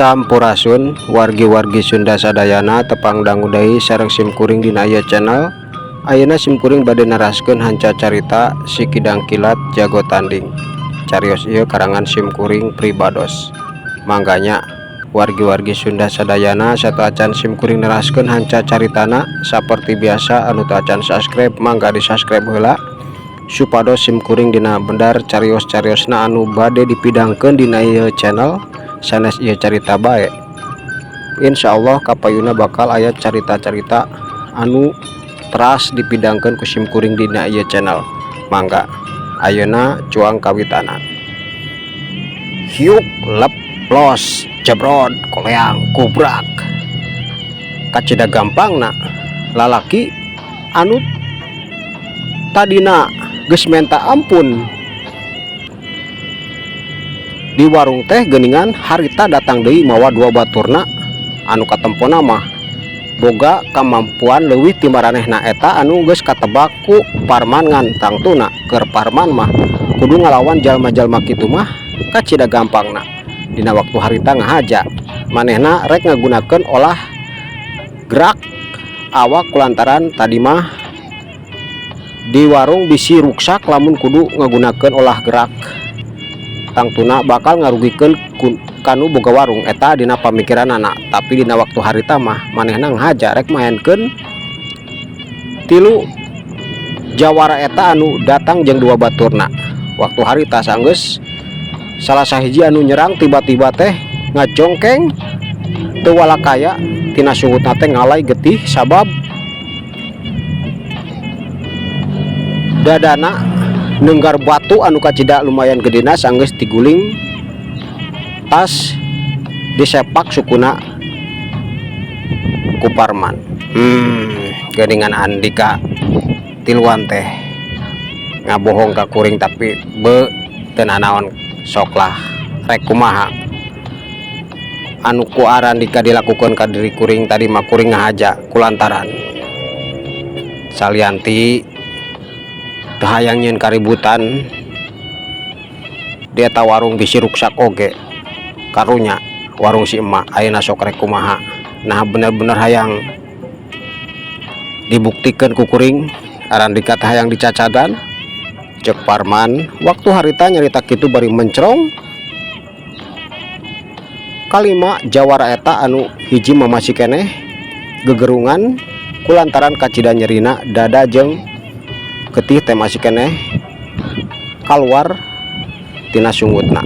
Sampurasun wargi-wargi Sunda sadayana tepang dangu deui sareng simkuring dina ieu channel. Ayeuna simkuring bade naraskeun hanca carita Si Kidang Kilat Jago Tanding. Carios ieu karangan simkuring pribados. Mangganya wargi-wargi Sunda sadayana sateuacan simkuring neraskeun hanca caritana, saperti biasa anu teu acan subscribe mangga di subscribe heula supados simkuring dina bedar carios-cariosna anu bade dipidangkeun dina ieu channel sanes ieu carita bae. Insya Allah kapayuna bakal aya carita-carita anu teras dipidangkeun ku simkuring dina ieu channel. Mangga ayeuna cuang kawitanan. Hiuk lep los jebrod koleang kubrak kacida gampangna lalaki anu tadina geus menta ampun di warung teh geuningan harita datang deui mawa dua baturna anu katempona mah boga kamampuan leuwih ti maranehna eta anu geus katebak ku Parman. Ngan tangtuna keur Parman mah kudu ngalawan jalma-jalma kitu mah kacida gampangna. Dina waktu harita ngahaja manehna rek ngagunakeun olah gerak awak kulantaran tadi mah di warung bisi ruksak lamun kudu ngagunakeun olah gerak tangtuna bakal ngarugikeun kanu boga warung eta dina pamikiranana. Tapi dina waktu harita mah manehna ngahaja rek maenkeun tilu jawara eta anu datang jeung dua baturna. Waktu harita sanggeus salah sahiji anu nyerang tiba-tiba teh ngajongkeng teu walakaya tina sungutna teh ngalai getih sabab dadana nenggar batu anu kacida lumayan gedena sanggeus diguling tas disepak sukuna ku Parman. Geuningan Andika tiluan teh ngabohong ka kuring tapi be teu nanaon sok lah rek kumaha anu ku Arandika dilakukan ka diri kuring tadi mah kuring ngahaja kulantaran salianti teu hayang nyieun kaributan di eta warung bisi ruksak oge karunya warung si emak. Ayeuna sok rek kumaha? Nah, bener-bener hayang dibuktikan ku kuring Arandika teh hayang dicacadan, cek Parman. Waktu harita nyarita kitu bari mencrong kalima jawara eta anu hiji mah masih keneh gegerungan kulantaran kacida nyerina dada jeung getih teh masih keneh kaluar tina sungutna.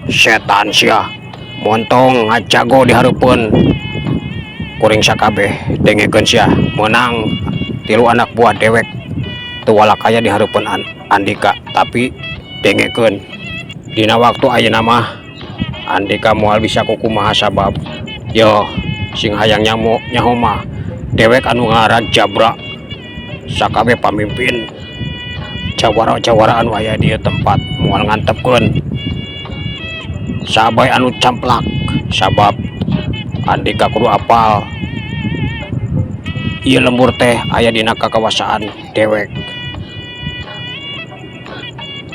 Setan sia, montong ngajago di hareupeun kuring sakabeh, dengekeun sia, meunang tilu anak buah dewek teu walakaya di hareupeun Andika. Tapi dengekeun, dina waktu ayeuna mah Andika moal bisa kukumaha sabab yo sing hayang nyaho nyaho mah dewek anu ngaran Jabra sakabeh pamimpin jawara-jawara anu aya di tempat moal ngantepkeun sabae anu camplak sabab Andika kudu apal ieu lembur teh aya dina kakawasaan dewek.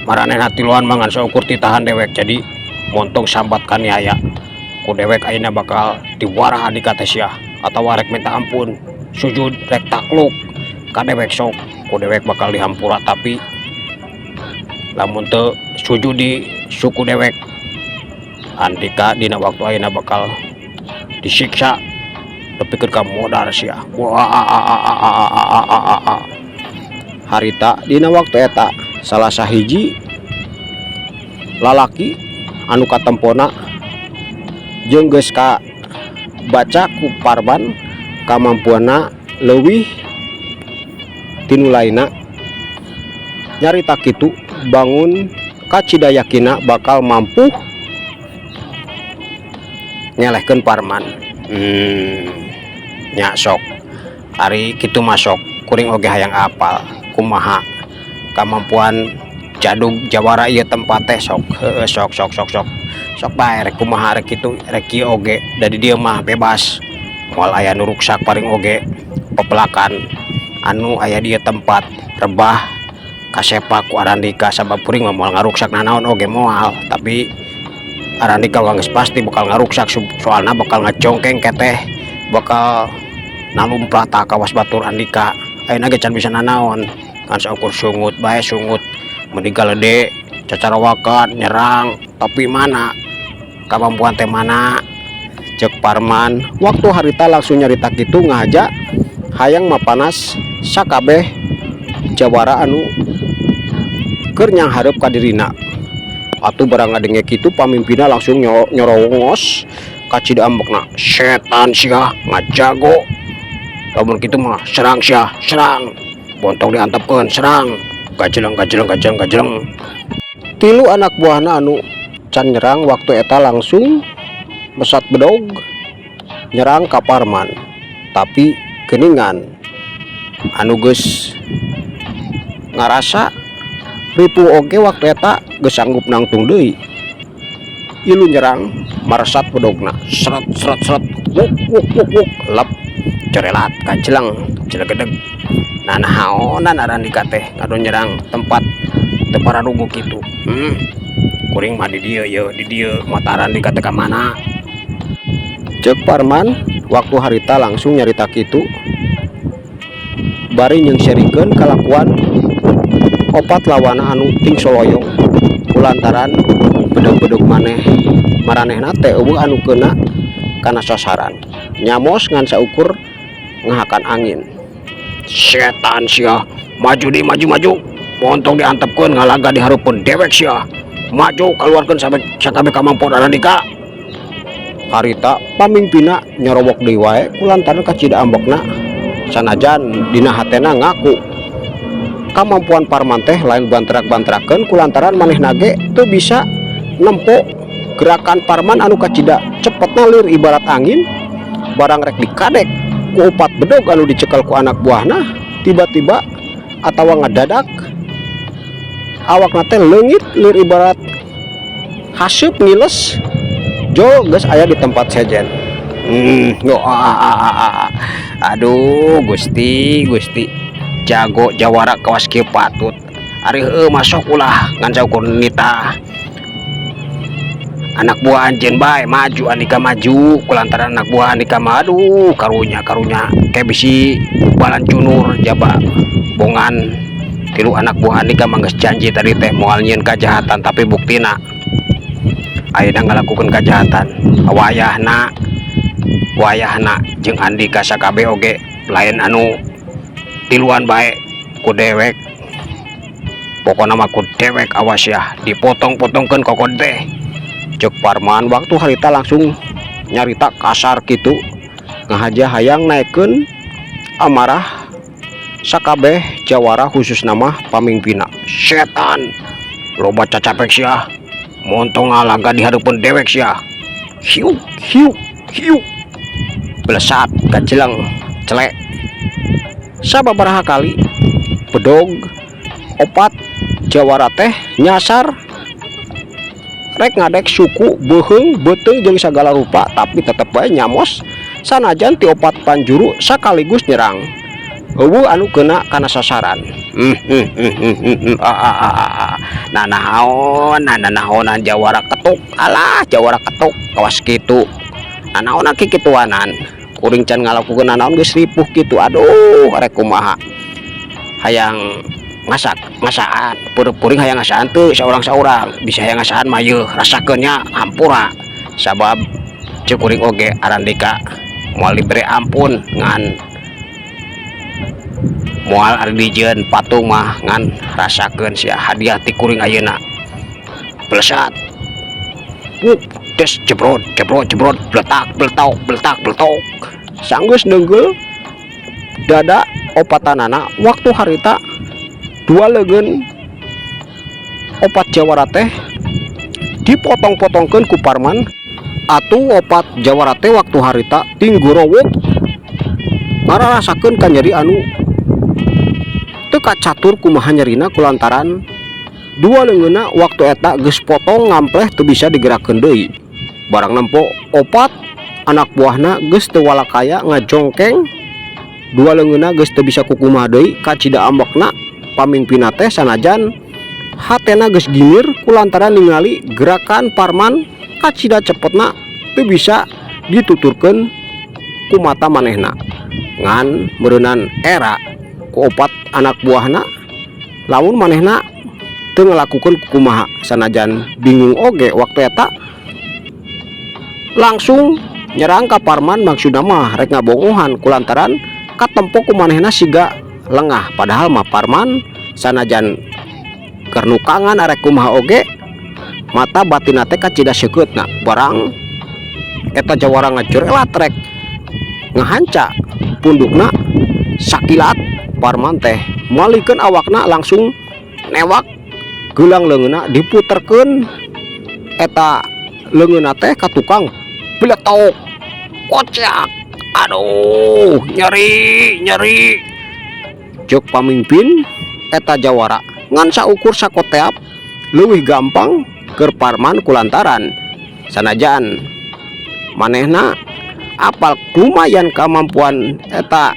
Maranehna tiluan mah ngan saukur titahan dewek, jadi montong sambat kaniaya ku dewek ayeuna bakal diwarah Andika teh sia atawa rek minta ampun sujud rek takluk ka dewek sok ku dewek bakal dihampura, tapi lamun teu sujud di suku dewek Andika dina waktu ayeuna bakal disiksa. Nepikeun ka modar sia. Wah, harita dina waktu eta salah sahiji lalaki anu katempona jeung geus ka baca ku Parman kamampuanna leuwih ti nu lainna, nyarita kitu bangun kacida yakina bakal mampu ngelehkeun Parman. Nya sok, ari kitu mah sok, kuring oge hayang apal kumaha kamampuan jadug jawara ieu tempat teh. Sok, heueuh, sok sok sok sok sok bae. Rek kumaha, rek kitu rek kieu oge, da di dieu mah bebas, moal aya nu ruksak. Paling oge pepelakan anu aya di ieu tempat rebah kasepa ku Arandika, sabab kuring mah moal ngaruksak nanaon oge moal. Tapi Arandika geus pasti bakal ngaruksak, soalna bakal ngajongkeng keteh, bakal nalumplah tah kawas batur. Andika ayeuna ge can bisa nanaon, ngan saukur sungut bae, sungut mending galede cacarawakan nyerang, tapi mana kamampuan teh mana? Cek Parman waktu harita langsung nyarita kitu ngahaja hayang mapanas sakabeh jawara anu keur nyanghareup ka dirina. Atuh barang ngadenge kitu, pamimpinna langsung nyorongos kacida ambekna. "Setan sia, ngajago! Lamun kitu mah serang sia, serang! Bontong diantepkeun, serang!" Gajeleng gajeleng gajeleng gajeleng. Tilu anak buahna anu can nyerang waktu eta langsung mesat bedog nyerang ka Parman, tapi geuningan anu geus ngarasa ripuh oge waktu eta geus sanggup nangtung deui. Ilu nyerang, maresat bedogna, seret seret seret, wuk wuk wuk wuk, lep, corelat, kajeleng, celegedeg. Nah, nahaonan Arandika teh ngadu nyerang tempat teu pararuguh kitu? Kuring mah di dieu ye, di dieu mata Arandika teh ka mana? Cek Parman waktu harita langsung nyarita kitu bari nyengserikeun kalakuan opat lawana anu ting soloyong kulantaran bedog-bedog maneh maranehna teh euweuh anu keuna kana sasaran, nyamos ngan saukur ngahakan angin. "Setan sia, maju di, maju, maju! Montong diantepkeun, ngalaga di hareupeun dewek sia! Maju, kaluarkeun sampai sakabeh kamampuan Arandika!" Harita pamimpinna nyorowok deui wae kulantaran kacida ambekna, sanajan dina hatena ngaku kamampuan Parman teh lain bantrak-bantrakeun, kulantaran manehna ge teu bisa nempo gerakan Parman anu kacida cepetna lir ibarat angin. Barang rek dikadek ku opat bedog anu dicekel ku anak buahna, tiba-tiba atawa ngadadak awakna teh leungit lir ibarat haseup ngiles, jol geus aya di tempat sejen. Oh, ah, ah, ah, ah. Aduh Gusti, Gusti, jago jawara kawas kieu patut. Ari heueuh masuk ulah ngan saukur nita anak buah anjeun bae. Maju Andika, maju! Kulantaran anak buah Andika mah, aduh, karunya karunya, kayak bisi balan cunur jaba bongan. Tilu anak buah Andika mah geus janji tadi teh moal nyieun kajahatan, tapi buktina ayeuna ngalakukeun kajahatan. Wayahna, wayahna jeung Andika sakabeh oge, lain anu tiluan bae, ku dewek, pokona mah ku dewek. "Awas ya, dipotong-potongkeun kokod teh," cek Parman waktu harita langsung nyarita kasar kitu ngahaja hayang naekkeun amarah sakabeh jawara, khususna mah pamimpinna. "Setan, loba cacapek sia! Montong ngalaga di hareupeun dewek sia!" Hiuk hiuk hiuk, belesat, gajeleng, celek. Sababaraha kali bedog opat jawara teh nyasar rek ngadek suku, beuheung, beuteung jeung sagala rupa, tapi tetep bae nyamos. Sanajan ti opat panjuru sakaligus nyerang, euweuh anu keuna kana sasaran. Ah, ah, ah, ah, ah. Nah, naon, nah, naonan jawara ketuk? Alah, jawara ketuk kawas kitu, nah, naonan kikituanan? Kuring can ngalakukeun nanaon geus ripuh kitu. Aduh, rek kumaha? Hayang ngasak ngasaan kuring, hayang ngasaan teu saurang-saurang bisa. Hayang ngasaan mah yeuh, rasakeun nya, hampura, sabab cek kuring oge Arandika. Moal dibere ampun, ngan moal ari dijieun patung mah, ngan rasakeun sia hadiah ti kuring ayeuna. Blesat. Wup, des, jebrot jebrot jebrot, bletak bletok bletak bletok. Sanggeus neunggeul dada opatanana, waktu harita dua leungeun opat jawara teh dipotong-potongkeun ku Parman. Atuh opat jawara teh waktu harita tinggorowok ngararasakeun kanyeri anu teu kacatur kumaha nyerina, kulantaran dua leungeunna waktu eta geus potong ngampleh, teu bisa digerakkeun deui. Barang nempo opat anak buahna geus teu walakaya ngajongkeng, dua leungeunna geus teu bisa kukumaha deui, kacida ambekna pamimpinna teh, sanajan hatena geus gimir kulantaran ningali gerakan Parman kacida cepetna, teu bisa dituturkeun ku mata manehna. Ngan meureunan era ku opat anak buahna lamun manehna teu ngalakukeun kukumaha, sanajan bingung oge waktu eta. Langsung nyerang ka Parman, maksudna mah rek ngabongohan kulantaran katempo ku manehna siga lengah. Padahal mah Parman sanajan keur nukangan arek kumaha oge, mata batinna teh kacida seukeutna. Barang eta jawara ngajorelat rek ngahanca pundukna, sakilat Parman teh malikeun awakna, langsung newak gelang leungeunna, diputerkeun eta leungeunna teh ka tukang, bletok kocak. "Aduh, nyeri, nyeri," cek pamimpin eta jawara. Ngan saukur sakoteap leuwih gampang keur Parman, kulantaran sanajan manehna apal lumayan kemampuan eta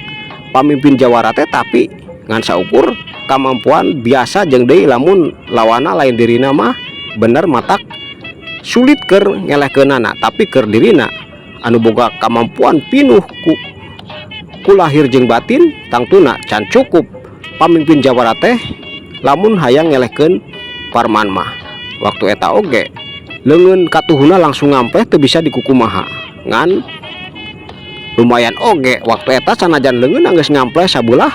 pamimpin jawara teh, tapi ngan saukur kemampuan biasa. Jeung deui lamun lawana lain dirina mah bener matak sulit keur ngelehkeunana, tapi keur dirina anu boga kemampuan pinuh ku lahir jeung batin, tangtuna can cukup pamimpin jawara teh lamun hayang ngelehkeun Parman mah. Waktu eta oge leungeun katuhuna langsung ngampleh, teu bisa dikukumaha. Ngan lumayan oge waktu eta, sanajan leungeun geus ngampleh sabelah,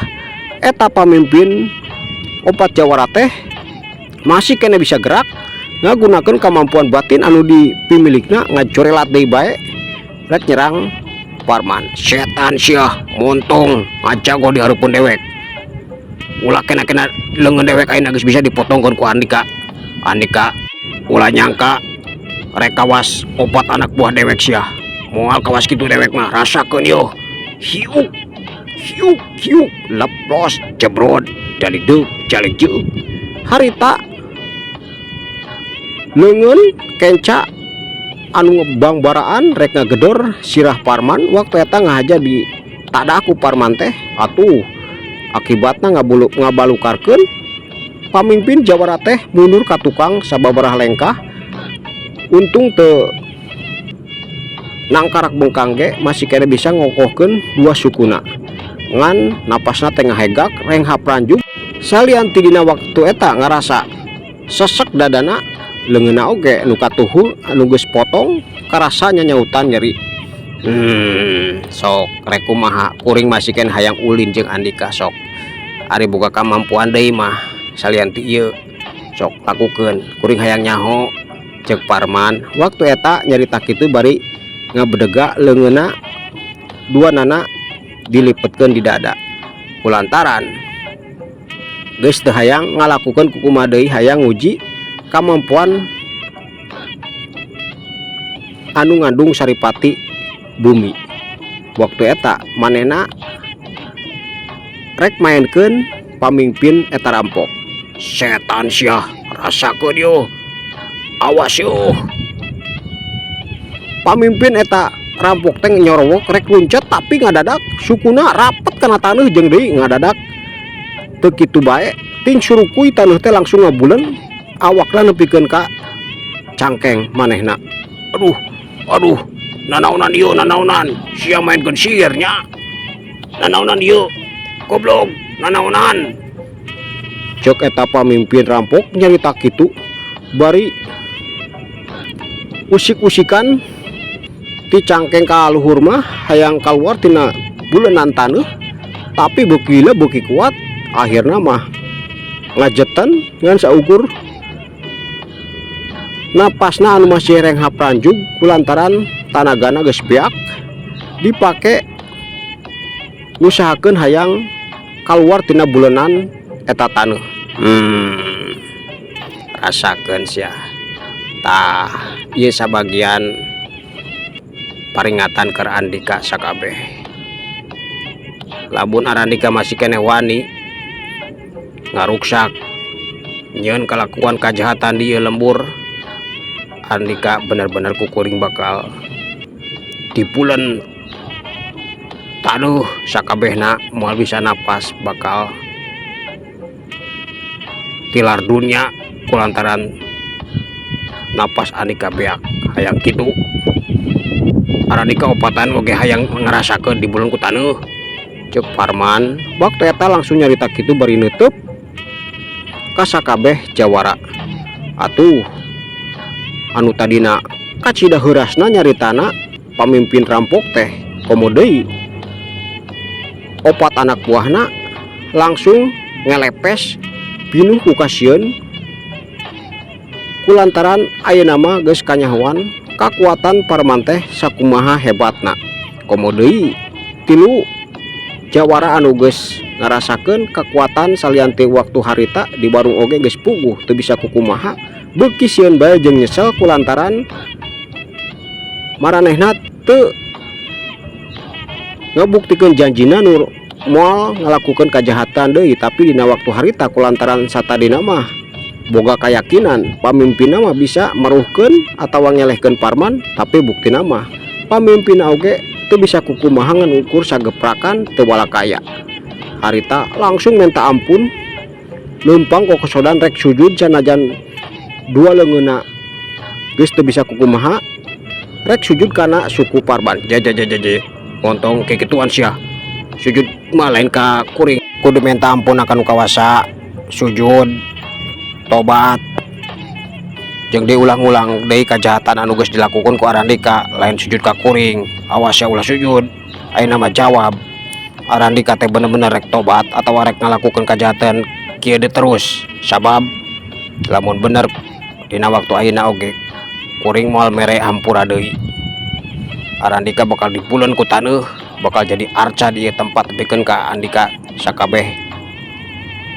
eta pamimpin opat jawara teh masih kene bisa gerak, ngagunakeun kemampuan batin anu dipimilikna, ngajorelat deui bae rek nyerang Parman. "Setan sia, montong ngajago di hareupeun dewek. Ulah kena-kena leungeun dewek, ayeuna geus bisa dipotongkeun ku andika. Andika ulah nyangka rek kawas opat anak buah dewek sia. Moal kawas kitu dewek mah, rasakeun yo. Hiuk hiuk hiuk, leplos, jebrot, jalideuk jaligjeuk." Harita leungeun kenca anu bangbaraan rek ngagedor sirah Parman waktu eta ngahaja di tadah ku Parman teh. Atuh akibatna ngabalukarkeun pamimpin jawara teh mundur ka tukang sababaraha lengkah. Untung teu nangkarak bengkang ge, masih kene bisa ngokohkeun dua sukuna, ngan napasna teh ngahegak renghap ranjub. Salian ti dina waktu eta ngarasa sesek dadana, leungeunna oge nu katuhu anu geus potong karasa nyanyautan nyeri. Sok rek kumaha, kuring masih keneh hayang ulin jeung andika. Sok ari boga kamampuan deui mah salian ti ieu, sok lakukeun, kuring hayang nyaho," cek Parman waktu eta nyarita kitu bari ngabedega leungeunna dua nana dilipetkeun di dada, kulantaran geus teu hayang ngalakukeun kukumaha deui, hayang nguji kamampuan anu ngandung saripati bumi. Waktu eta manehna rek mainkeun pamimpin eta rampok. "Setan sia, rasakeun yo, awas yo." Pamimpin eta rampok teh nyorowok rek luncat, tapi ngadadak sukuna rapet kana taneuh. Jeung deui ngadadak teu kitu bae, ting surukui taneuh teh langsung ngabulen, awakna nepikeun ka cangkeng manehna. "Aduh, aduh, nanaonan ieu, nanaonan sia mainkeun sihir nya? Nanaonan ieu, goblok, nanaonan?" cek eta pamimpin rampok nyarita kitu bari usik-usikan. Ti cangkeng ka luhur mah hayang kaluar tina bulenan taneuh, tapi beuki lila beuki kuat, akhirna mah ngajetan ngan saukur napasna anu masih renghap ranjug kulantaran tanagana geus beak dipake ngusahakeun hayang kaluar tina bulenan eta taneuh. Rasakeun sia. Tah, ieu sabagian paringatan keur Andika sakabeh. Lamun Arandika masih keneh wani ngaruksak nyieun kalakuan kajahatan di ieu lembur, Andika bener-bener ku kuring bakal dipulen taneuh sakabehna, moal bisa napas, bakal tilar dunya kulantaran napas Andika beak. Hayang kitu Arandika opatan oge hayang ngarasakeun dibulen ku taneuh, ceuk Parman. Waktu eta langsung nyarita kitu bari neuteub ka sakabeh jawara. Atuh anu tadina kacida heurasna nyaritana pamimpin rampok teh, komo deui opat anak buahna langsung ngelepes pinuh ku kasieun kulantaran ayeuna mah geus kanyahoan kakuatan Parman teh sakumaha hebatna, komo deui tilu jawara anu geus ngarasakeun kakuatan salian ti waktu harita di warung oge geus puguh teu bisa kukumaha, beuki sieun bae jeung nyesel kulantaran maranehna teu ngabuktikeun janjina nu moal ngalakukeun kajahatan deui. Tapi dina waktu harita kulantaran satadina mah boga kayakinan pamimpinna mah bisa meruhkeun atawa ngelehkeun Parman, tapi buktina mah pamimpinna oge teu bisa kukumaha ngan ukur sageprakan teu walakaya. Harita langsung minta ampun, leumpang kokosodan rek sujud sanajan dua leungeunna geus teu bisa kukumaha, rek sujud kana suku Parman. Jajajajaja, montong kikituan sia, sujud mah lain ka kuring, kudu minta ampun ka nu kawasa, sujud, tobat jeung diulang-ulang deui kajahatan anu geus dilakukeun ku Arandika, lain sujud ka kuring. Awas ya, ulah sujud. Ayeuna mah jawab, Arandika teh bener-bener rek tobat atawa rek ngalakukeun kajahatan kieu deui terus? Sabab lamun bener dina waktu ayeuna oge kuring moal mere hampura deui. Arandika bakal dipulen ku taneuh, bakal jadi arca di ieu tempat tepikeun ka Andika sakabeh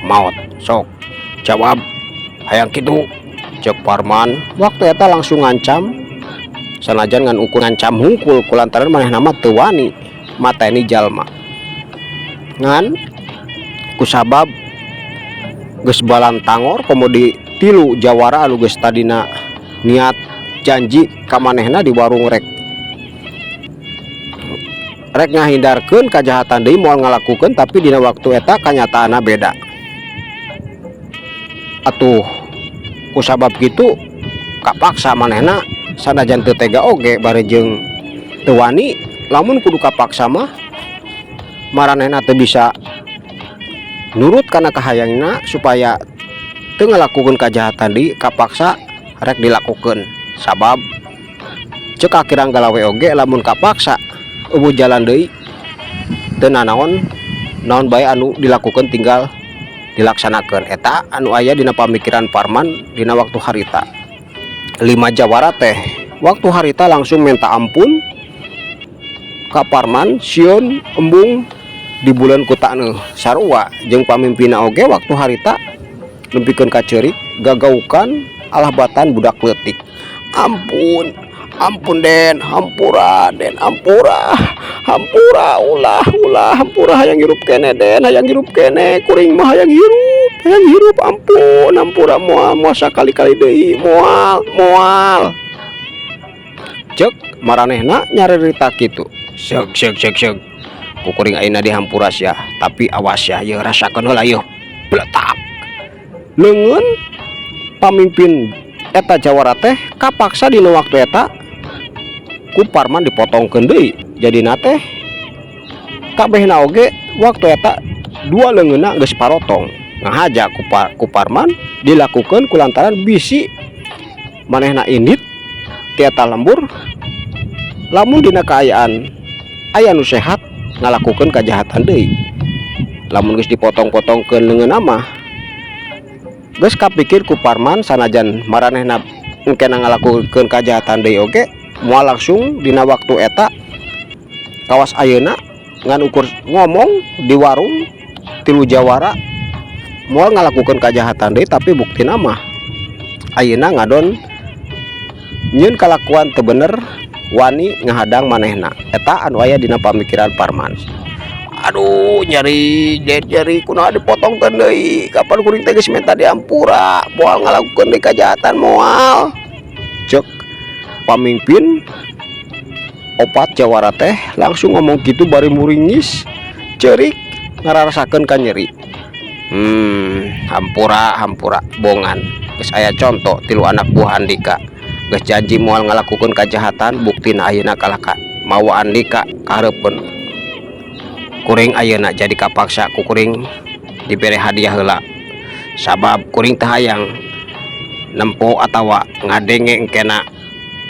maot. Sok jawab, hayang kitu? Ceuk Parman. Waktu eta langsung ngancam sanajan ngan ukur ngancam hungkul kulantaran manehna mah teu wani mateni jalma, ngan kusabab geus balantangor, komo di tilu jawara anu geus tadina niat janji ka manehna di warung rek rek ngahindarkeun kajahatan deui, moal ngalakukeun, tapi dina waktu eta kanyataanna beda. Atuh kusabab kitu kapaksa manehna sanajan teu tega oge bari jeung teu wani, lamun kudu kapaksa mah maranehna teu bisa nurut kana kahayangna supaya teu ngalakukeun kajahatan deui, kapaksa rek dilakukeun. Sabab ceuk akirang galawe oge, lamun kapaksa euweuh jalan deui, teu nanaon naon bae anu dilakukeun tinggal dilaksanakeun. Eta anu aya dina pamikiran Parman dina waktu harita. Lima jawara teh waktu harita langsung minta ampun ka Parman, sieun embung dibulen ku taneuh. Sarua jeung pamimpinna oge waktu harita nempikeun ka ceurik gagaukan alah batan budak leutik. "Ampun, ampun Den, hampura Den, hampura, hampura, ulah, ulah, hampura, hayang hirup keneh Den, hayang hirup keneh, kuring mah hayang hirup, hayang hirup, ampun, hampura, moal, moal sakali-kali deui, moal, moal," ceuk maranehna nyarita kitu. "Seug seug seug seug, ku kuring ayeuna dihampura sia, tapi awas ya, yeuh rasakeun heula yeuh." Bletak leungeun pamimpin eta jawara teh kapaksa dina waktu eta ku Parman dipotongkeun deui, jadina teh kabehna oge waktu eta dua leungeunna geus parotong. Ngahaja ku Parman dilakukeun kulantaran bisi manehna indit ti eta lembur. Lamun dina kaayaan aya nu sehat ngalakukeun kajahatan deui, lamun geus dipotong-potongkeun leungeunna mah geus kapikir ku Parman, sanajan maranehna engkena ngalakukeun kajahatan deui oge moal langsung dina waktu eta kawas ayeuna. Ngan ukur ngomong di warung tilu jawara moal ngalakukeun kajahatan deui, tapi buktina mah ayeuna ngadon nyieun kalakuan teu bener, wani ngahadang manehna. Eta anu aya dina pamikiran Parman. Aduh, nyeri, nyeri, kunaon dipotongkeun deui? Kapan kuring teh geus minta diampura, moal ngalakukeun deui kajahatan, moal, cek pamimpin opat jawara teh langsung ngomong gitu bari muringis ceurik ngararasakeun ka nyeri. Hampura, hampura bongan, geus aya contoh tilu anak buah Andika geus janji moal ngalakukeun kajahatan, buktina ayeuna kalah ka mawa Andika ka hareupeun kuring. Ayeuna jadi kapaksa ku kuring dibere hadiah heula, sabab kuring teu hayang nempo atawa ngadenge engkena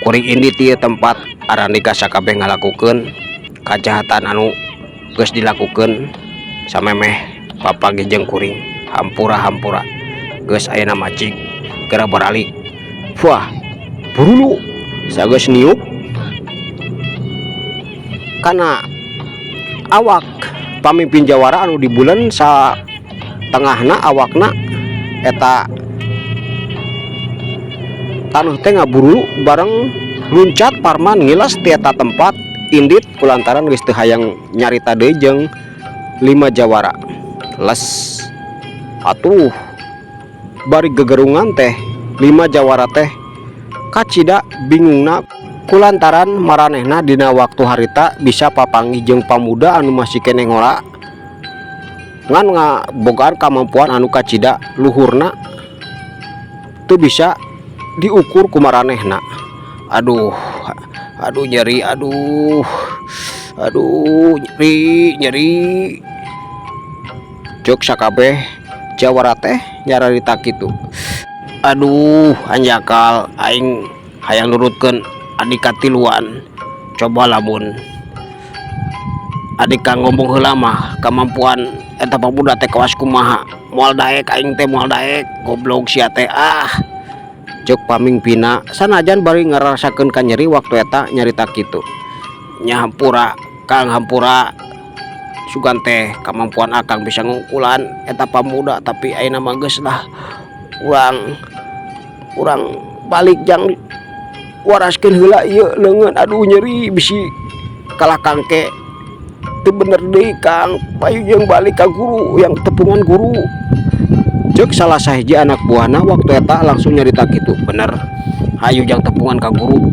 kuring indit ti ieu tempat Arandika sakabeh ngalakukeun kajahatan anu geus dilakukeun samemeh papanggih jeung kuring. Hampura, hampura, geus ayeuna mah cik geura baralik. Wah, burulu sageus niup kana awak pamimpin jawara anu di bulan sa tengahna awakna eta tanuh teh ngaburulu bareng luncat. Parman ngilas ti eta tempat, indit kulantaran geus teu hayang nyarita deui jeung lima jawara. Les atuh bari gegerungan teh lima jawara teh kacida bingungna kulantaran maranehna dina waktu harita bisa papanggih jeung pamuda anu masih keneh ngora ngan ngabogaan kamampuan anu kacida luhurna, teu bisa diukur ku maranehna. Aduh, aduh, nyeri, aduh, aduh, nyeri, nyeri, cek sakabeh jawara teh nyararita kitu. Aduh, hanjakal, aing hayang nurutkeun Andika tiluan. Coba lamun Andika ngomong heula mah, kamampuan eta pamuda teh kawas kumaha, moal daek aing teh, moal daek. Goblok sia teh ah, cek pamingpina sanajan bari ngarasakeun ka nyeri waktu eta nyarita kitu. Nya, hampura Kang, hampura, sugan teh kamampuan akang bisa ngungkulan eta pamuda, tapi ayeuna mah geus lah, urang urang balik jang waraskeun heula ieu leungeun. Aduh, nyeri, bisi kalah kangke teu bener deui Kang. Payu jeung balik ka guru yang tepungan guru, cek salah sahiji anak buahna waktu eta langsung nyarita kitu. Bener, hayu jang tepungan ka guru.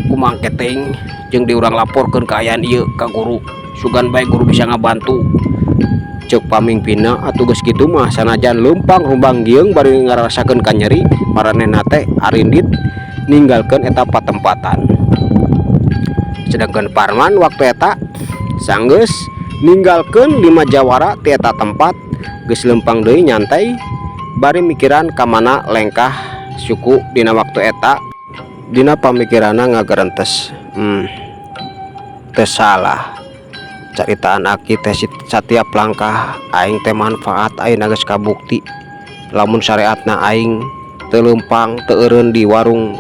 Kumaha teuing jeung diurang laporkeun kaayaan ieu ka guru, sugan bae guru bisa ngabantu, cek pamingpinna. Atuh geus kitu mah sanajan leumpang rumbang gieung bari ngarasakeun ka nyeri, maranehna teh arindit ninggalkeun eta patempatan. Sedangkan Parman waktu eta sanggeus ninggalkeun lima jawara ti eta tempat, geus leumpang deui nyantai bari mikiran ka mana lengkah suku. Dina waktu eta dina pamikiranna ngagerentes, teu salah caritaan aki teh, satiap langkah aing teh manfaat. Ayeuna geus kabukti lamun syariatna aing teu leumpang, teu eureun di warung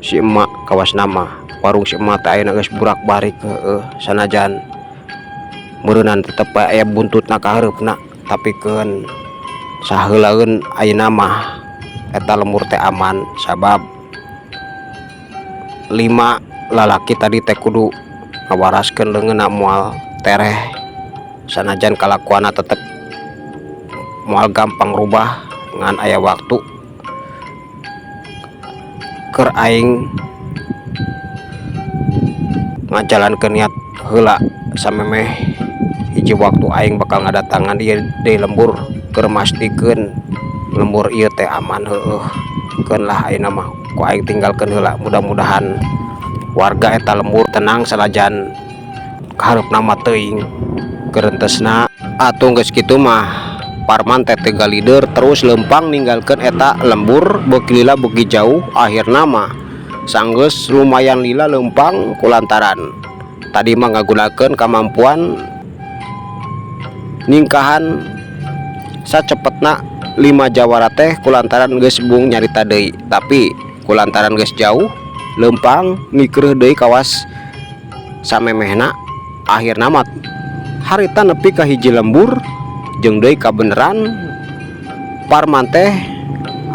si emak. Kawas mah warung si emak teh ayeuna geus burak barik. Heueuh, sanajan meureunan tetep bae aya buntutna ka hareupna, tapi keun saheulaeun ayeuna mah eta lembur teh aman, sabab lima lalaki tadi teh kudu ngawaraskeun leungeunna moal tereh, sanajan kalakuanna tetep moal gampang rubah, ngan aya waktu keur aing ngajalankeun niat heula samemeh hiji waktu aing bakal ngadatangan ieu deui lembur keur mastikeun lembur ieu teh aman. Heueuh, keun lah, ayeuna mah ku aing tinggalkeun heula. Mudah-mudahan warga eta lembur tenang, sanajan kahareupna mah teuing gerentesna. Atuh geus kitu mah Parman teh teu galider, terus leumpang ninggalkeun eta lembur, beuki lila beuki jauh, akhirna mah Sanggeus lumayan lila leumpang kulantaran tadi mah ngagunakeun kamampuan ningkahan sacepetna lima jawara teh kulantaran geus embung nyarita deui. Tapi kulantaran geus jauh leumpang ngikreuh deui kawas samemehna, akhirna mah harita nepi ka hiji lembur jeung deui kabeneran Parman teh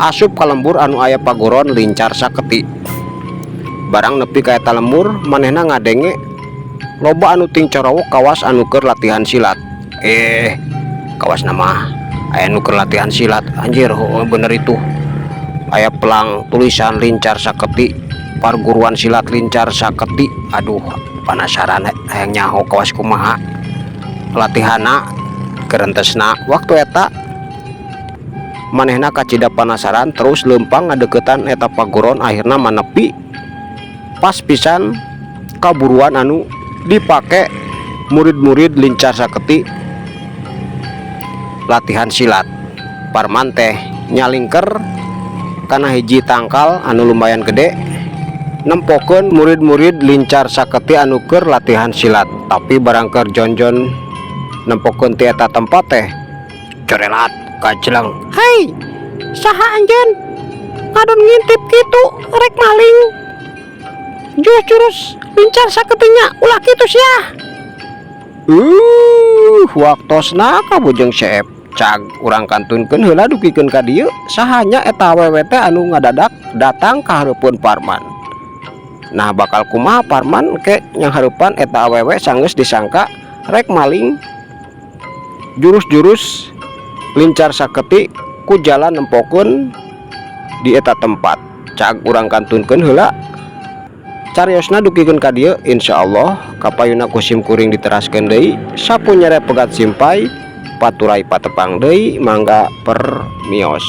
asup ka lembur anu aya paguron Lincar Saketi. Barang nepi ka eta lembur, manehna ngadenge loba anu tingcorowok kawas anu keur latihan silat. Eh, kawas nama aya nu keur latihan silat, anjir. Oh, bener itu aya pelang tulisan Lincar Saketi, perguruan silat Lincar Saketi. Aduh, penasaran hayang nyaho kawas kumaha latihana kerentesna. Waktu eta manehna kacida penasaran, terus leumpang ngadeukeutan eta paguron. Akhirna manepi pas pisan kaburuan anu dipake murid-murid Lincar Saketi latihan silat. Parman teh nyalingker kana hiji tangkal anu lumayan gede, nempokeun murid-murid Lincar Saketi anu keur latihan silat. Tapi barang keur jonjon nempokeun ti eta tempat teh, corelat kajelang. "Hei, saha anjeun ngadon ngintip kitu? Rek maling jurus-jurus Lincar Saketinya? Ulah kitu sia!" Waktosna kabujeng seep. Cag urang kantunkeun heula dugikeun ka dieu. Sahanya eta awewe teh anu ngadadak datang ka hareupeun Parman? Nah, bakal kumaha Parman ke nyanghareupan eta awewe sanggeus disangka rek maling jurus-jurus Lincar Saketi ku jalan nempokeun di eta tempat? Cag urang kantunkeun heula cariosna dugikeun ka dieu. Insyaallah kapayuna ku sim kuring diteraskeun deui. Sapunyere pegat simpay paturay patepang deui. Mangga permios.